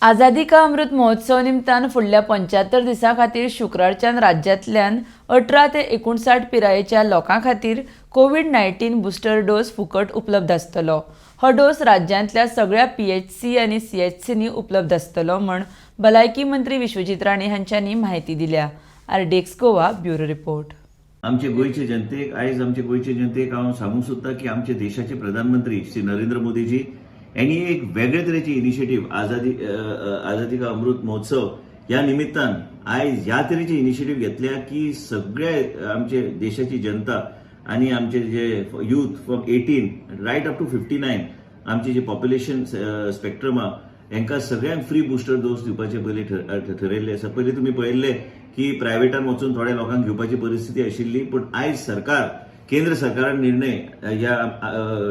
आझादी का अमृत महोत्सव निमतान फुडल्या 75 दिसां खातीर शुक्रारच्यान राज्यांतल्यान 18 ते 59 पिरायेच्या लोकां खातीर कोवीड 19 बुस्टर डोस फुकट उपलब्ध आसतलो. हो डोस राज्यांतल्या सगळ्या पीएचसी आनी सीएचसीनी उपलब्ध आसतलो म्हण भलायकी मंत्री विश्वजीत राणे हांच्यांनी म्हायती दिल्या. RDX Goa, bureau report. आमचे गोंयचे जनतेक, आयज आमचे गोंयचे जनतेक हांव सांगूंक सोदता की आमचे देशाचे प्रधानमंत्री श्री नरेंद्र मोदीजी यांनी एक वेगळे तरेची इनिशिएटीव आझादी का अमृत महोत्सव ह्या निमित्तान आयज ह्या तरेची इनिशिएटीव घेतल्या की सगळे आमचे देशाची जनता आणि आमचे जे youth from 18 right up to 59, आमचे जे पॉप्युलेशन स्पेक्ट्रम आहा, हेंकां सगळ्यांक फ्री बुस्टर डोस दिवपाचे पयलीं ठरयल्ले आसा. पयलीं तुमी पळयल्ले की प्रायव्हेटान वचून थोड्या लोकांक घेवपाची परिस्थिती आशिल्ली, पूण आयज सरकार, केंद्र सरकारान निर्णय ह्या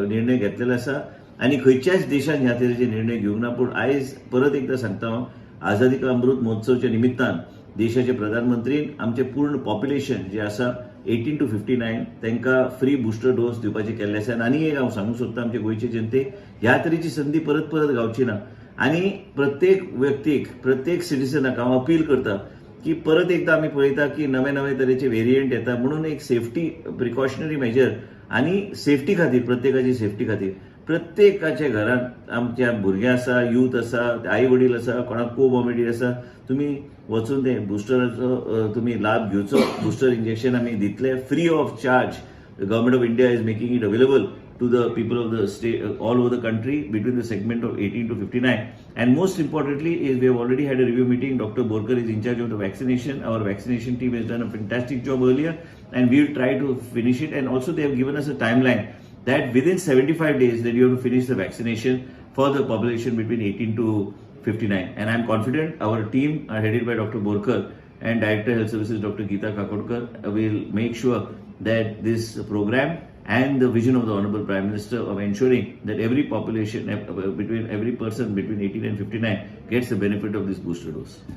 निर्णय घेतलेलो आसा आनी खंयच्याच देशान ह्या तरेचे निर्णय घेवंक ना. पूण आयज परत एकदां सांगता हांव, आझादी का अमृत महोत्सवच्या निमित्तान देशाचे प्रधानमंत्रीन आमचे पूर्ण पॉप्युलेशन जे आसा 18 टू 59, तांकां फ्री बुस्टर डोस दिवपाचे केल्ले आसा. आनी एक हांव सांगूंक सोदता आमचे गोंयचे जनतेक, ह्या तरेची संदी परत परत गावची ना आनी प्रत्येक व्यक्तीक, प्रत्येक सिटीजनाक हांव अपील करता की परत एकदा आमी पळयता की नवे नवे तरेचे वेरियंट येता, म्हणून एक सेफ्टी प्रिकॉशनरी मेजर आनी सेफ्टी खातीर, प्रत्येकाची सेफ्टी खातीर, प्रत्येकाच्या घरांत आमच्या भुरगे आसा, यूथ आसा, आई वडील आसा, कोणाक कोमॉर्बिडिटी आसा, तुमी वचून ते बुस्टराचो तुमी लाभ घेवचो. बुस्टर इंजेक्शन आमी दितले free of charge. Government of India is making it available to the people of the state all over the country between the segment of 18 to 59. And most importantly is we have already had a review meeting. Dr. Borkar is in charge of the vaccination. Our vaccination team has done a fantastic job earlier and we will try to finish it. And also they have given us a timeline that within 75 days that you have to finish the vaccination for the population between 18 to 59. And I'm confident our team, headed by Dr. Borkar and Director Health Services Dr. Geeta Kakodkar, will make sure that this program and the vision of the Honorable Prime Minister of ensuring that every population between every person between 18 and 59 gets the benefit of this booster dose.